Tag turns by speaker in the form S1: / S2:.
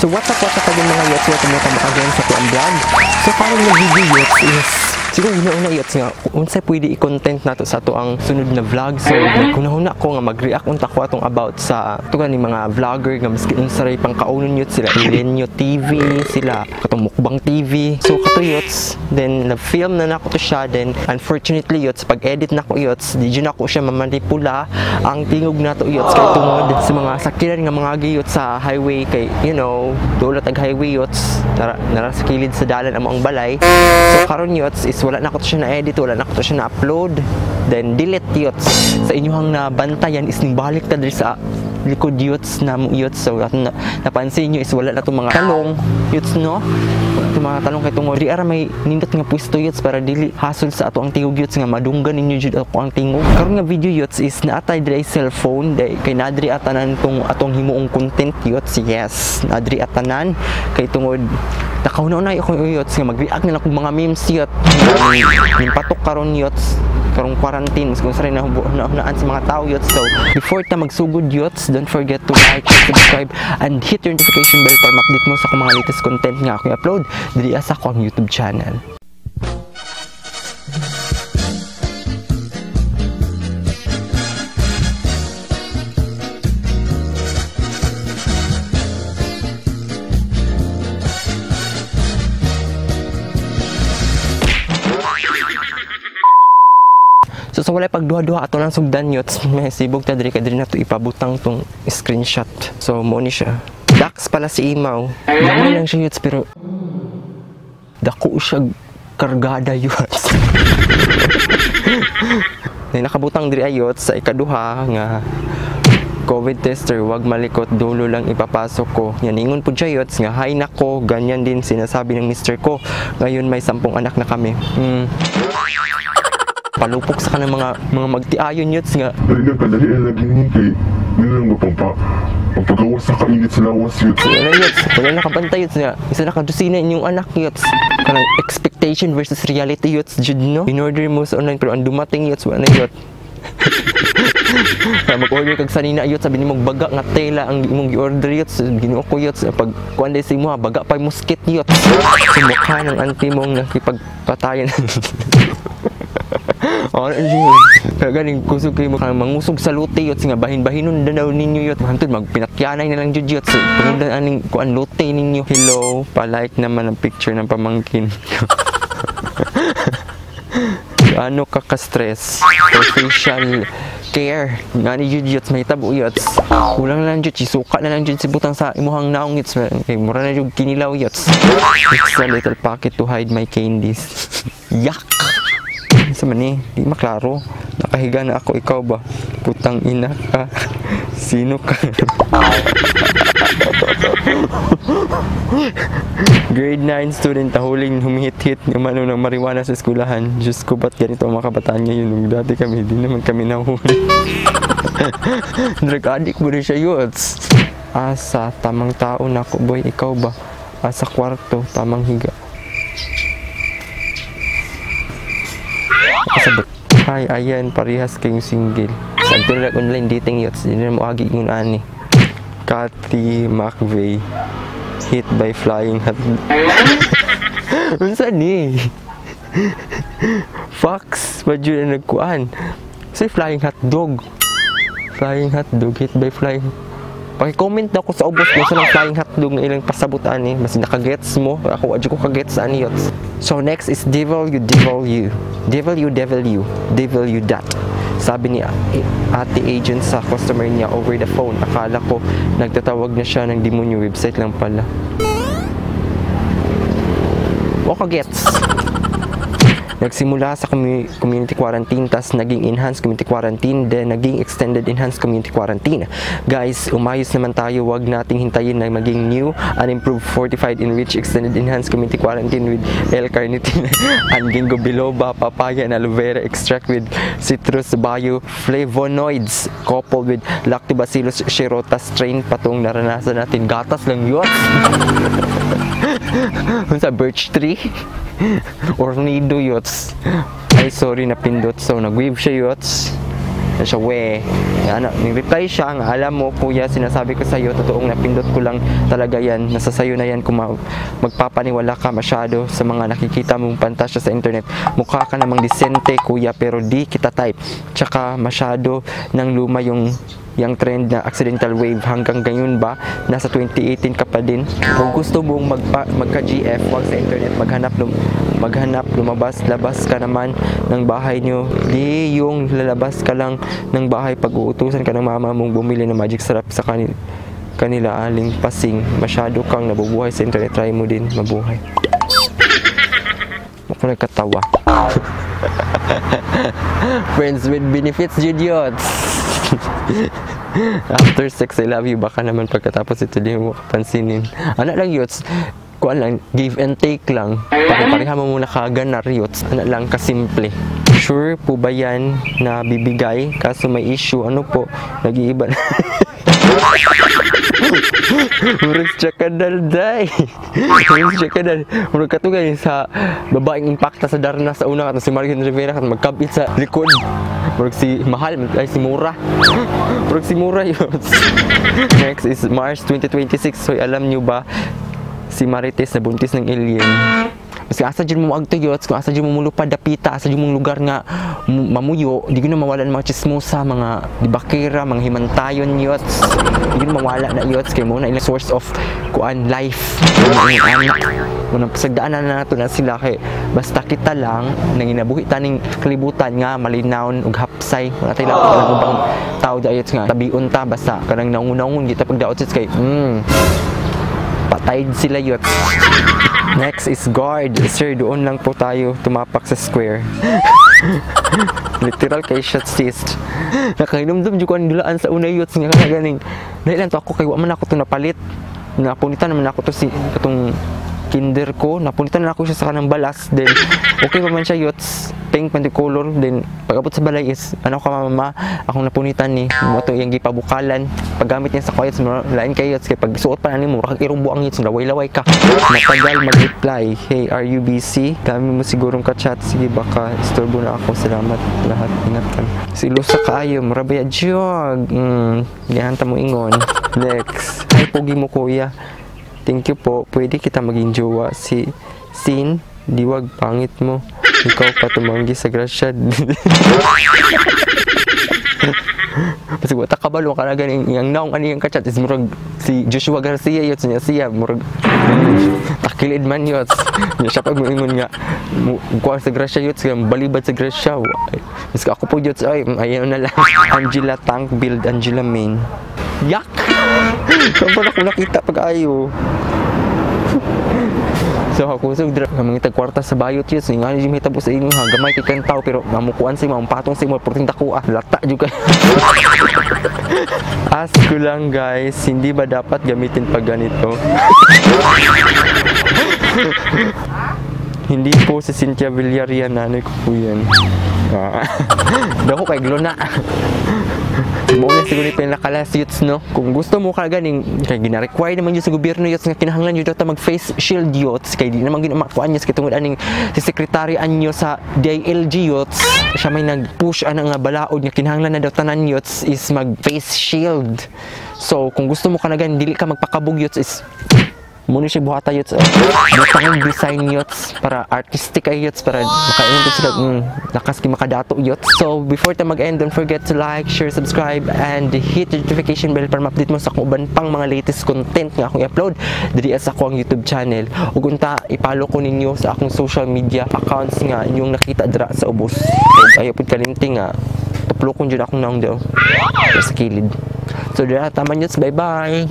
S1: So what's up again mga yots, welcome welcome back again sa tuang vlog. So karon nga video yots is siguro una-una yots nga unsay pwede i-content nato sa ato ang sunod na vlog. So naghuna-huna ko nga mag-react unta ko atong about sa ato ni mga vlogger nga maski unsa ray pangkaunon yots, sila Elenio TV, sila katong Mukbang TV. So kato yots, then na-film na nako to siya, then unfortunately yots pag-edit nako yots, di jud nako siya mamanipula ang tingog nato yots kay tungod sa mga sakiran nga mga giyots sa highway kay you know, dulat ag highway yots, nara sa kilid sa dalan amo ang balay. So karon yots is wala na ko to siya na-edit, wala na ko to siya na-upload, then delete yots. Sa inyuhang nabantayan is ning balik ta diri sa likod yots na mo yots. So ato na, napansin nyo is wala na tong mga talong yots, no? Itong mga talong kay tungod di ara may nindot nga pwesto yots para dili hasol sa ato ang tingog yots nga madunggan ninyo jud ako ang tingog. Karon nga video yots is naatay diri cellphone dai kay nadri atanan tong atong himuong content yots. Yes, nadri atanan kay tungod nakauna-una ako yots nga mag-react na lang kog mga memes yot. Nimpatok karon yots karong quarantine mas kung sa rin nahunaan sa mga tao yots. So before ta magsugod yots, don't forget to like, subscribe and hit your notification bell para ma-update mo sa akong mga latest content nga ako i-upload diri sa akong YouTube channel. So sa walay pagduha-duha ato lang sugdan yots, may sibog ta diri kay diri na to ipabutang tong screenshot. So mo ni siya. Dax pala si Imaw. Gamay lang siya yots pero dako siya kargada yots. Nay nakabutang diri ay yots sa ikaduha nga COVID tester, wag malikot, dulo lang ipapasok ko. Yan, ingon po siya yots nga hay nako, ganyan din sinasabi ng mister ko. Ngayon may 10 anak na kami. Palupok sa kanang mga magtiayon yots nga.
S2: Dali lang, kadali lang lagi ni kay nilang mapagawas sa kainit sa lawas yots.
S1: Wala yots, wala nakabantay yots nga. Isa na kadusina inyong anak yots. Kanang expectation versus reality yots jud no. In order mo sa online pero ang dumating yots wala na yot. Mag-order kag sanina yots, sabi nimo baga nga tela ang imong gi-order yots, Ginoo ko yots pag kuan day sa imo baga pay musket yots. Sa mukha ng auntie mong nakipagpatayan. Oh, kaya ganing kusog kayo mangusog sa lute yots nga bahin-bahinon na daw ninyo yot. Hantod magpinakyanay na lang jud yots. Tungod na aning kuan lute ninyo. Hello, pa-like naman ang picture ng pamangkin. Ano ka ka-stress? For facial care. Ngani jud yots mahitabo yots. Kulang lang jud suka na lang jud si butang sa imuhang naong yots. Kay mura na jud kinilaw yots. It's a little pocket to hide my candies. Yak. Sa man eh, di maklaro. Nakahiga na ako, ikaw ba? Putang ina ka. Sino ka? Grade 9 student nahuling humihit-hit umano ng marijuana sa eskwelahan. Diyos ko, ba't ganito ang mga kabataan ngayon? Nung dati kami, di naman kami nahuli. Drug addict mo rin siya yots. Asa, tamang tao na ako, boy. Ikaw ba? Asa kwarto, tamang higa. Kasabot. Hi, ayan, parehas kayong single. Sa like online dating yots, hindi na mo agi ngun ani. Kathy McVeigh, hit by flying hot. Unsa ni? Fox, ba jud ang nagkuan? Say flying hot dog. Flying hot dog, hit by flying. Paki-comment na ako sa ubos kung saan ang flying hotdog na ilang pasabot ani. Mas nakagets mo. Ako, adyo ko kagets ani yots. So next is devil you, devil you. Devil you, devil you. Devil you that. Sabi ni ate agent sa customer niya over the phone. Akala ko nagtatawag na siya ng demonyo, website lang pala. O kagets. Nagsimula sa community quarantine, tas naging enhanced community quarantine, then naging extended enhanced community quarantine. Guys, umayos naman tayo, wag nating hintayin na maging new, unimproved, fortified, enriched, extended enhanced community quarantine with L-carnitine and ginkgo biloba, papaya, and aloe vera extract with citrus bioflavonoids coupled with lactobacillus shirota strain patong naranasan natin. Gatas lang yun. Sa birch tree. Ornido yots. Ay sorry napindot. So nag-wave siya yots. Na siya, we. Nga, ano, reply siya nga, alam mo kuya, sinasabi ko sa'yo, totoong napindot ko lang talaga yan. Nasa sayo na yan kung magpapaniwala ka masyado sa mga nakikita mong pantasya sa internet. Mukha ka namang disente kuya, pero di kita type. Tsaka masyado ng luma yung trend na accidental wave. Hanggang ngayon ba? Nasa 2018 ka pa din. Kung gusto mong magka-GF, wag sa internet, maghanap, lumabas, labas ka naman ng bahay nyo. Di yung lalabas ka lang ng bahay pag uutusan ka ng mama mong bumili ng magic sarap sa kanila, aling pasing. Masyado kang nabubuhay sa internet, try mo din mabuhay. Ako nagkatawa. Friends with benefits, idiots. After sex, I love you. Baka naman pagkatapos ito di mo kapansinin. Ano lang yots, kuan lang, give and take lang. Pare-pareha mo muna kaganar yots. Ano lang, kasimple. Sure po ba yan na bibigay? Kaso may issue, ano po? Nag-iiba na. Murag siya kadal, day. Murag siya kadal. Murag katugay sa babaeng impacta sa Darna sa una katong si Marian Rivera katong magkabit sa likod. Murag si Mahal, ay si Mura. Murag si Mura yun. Next is March 2026. So alam nyo ba si Marites na buntis ng alien? Maski asa dyan mo agto yots, kung asa dyan mo mulupad dapita, asa dyan mong lugar nga mamuyo, di ko na mawala ng mga chismosa, mga dibakera, mga himantayon yots. Di ko na mawala na yots, kaya mo na ilang source of kuan life. Muna pasagdaanan na nato na sila kay basta kita lang nanginabuhi taning kalibutan nga malinawon ug hapsay. Wala tay laot ang ubang tao dayots nga tabion ta basta kanang naungon-naungon kita pagdaot kay patay sila yots. Next is guard. Sir, doon lang po tayo tumapak sa square. Literal kay shot sis. Nakahinumdum jud ko ang dulaan sa una yots nga ganing. Dahil lang to ako kay wa man ako to napalit. Napunitan naman ako to si katong kinder ko. Napunitan na ako siya sa kanang balas. Then okay pa man siya yots. Pink man color. Then pag-abot sa balay is ano ka mama, akong napunitan ni mo to iyang gipabukalan. Paggamit niya sa koyats lain kay yots kay pag suot pa nimo mura kag irubo ang yots, laway-laway ka. Matagal mag-reply. Hey, are you busy? Dami mo sigurong ka-chat. Sige, baka istorbo na ako. Salamat lahat. Ingat ka. Silusa kaayo, mura ba ya jog? Gihanta mo ingon. Next. Hi, pogi mo kuya. Thank you po. Pwede kita maging jowa. Si Sin, diwag pangit mo. Ikaw pa tumanggi sa grasya. Kasi wala kabalo ka na ganing yang naong ani yang kachat is murag si Joshua Garcia yots niya siya murag takilid man yots. Niya siya pag moingon nga kuha sa grasya yots kay balibad sa grasya. Miski ako po yots ay ayaw na lang. Angela Tank build Angela Main. Yak. Kapag ako nakita pag ayo. So ako sa mga tagkwarta sa bayot yun, so nga yung hitabo sa inyo ha, gamay kay kang tao pero mamukuan sa imo, patong sa imo, porting dako ah, lata jud kay. Ask ko lang guys, hindi ba dapat gamitin pag ganito? Hindi po si Cynthia Villarreal, nanay ko po yan. Dako kay Glona. Mo na siguro ni pinakalas yots no. Kung gusto mo ka ganing kay gina-require naman yun sa gobyerno yots nga kinahanglan yun ta mag face shield yots kay di naman ginakuan yots kay tungod aning si sekretary anyo sa DILG yots siya may nag-push ana nga balaod nga kinahanglan na daw tanan yots is mag face shield. So kung gusto mo ka na ganing dili ka magpakabog yots is muna siya buhata yots. Butang design yots para artistic ay yots para makaingon sila lakas kay makadato yots. So before ta mag-end, don't forget to like, share, subscribe and hit the notification bell para ma-update mo sa akong uban pang mga latest content nga akong i-upload diri sa akong YouTube channel. Ug unta i-follow ko ninyo sa akong social media accounts nga inyong nakita dira sa ubos. Ug ayaw pud kalimti nga tuplokon jud akong naong daw sa kilid. So dira taman yots, bye bye.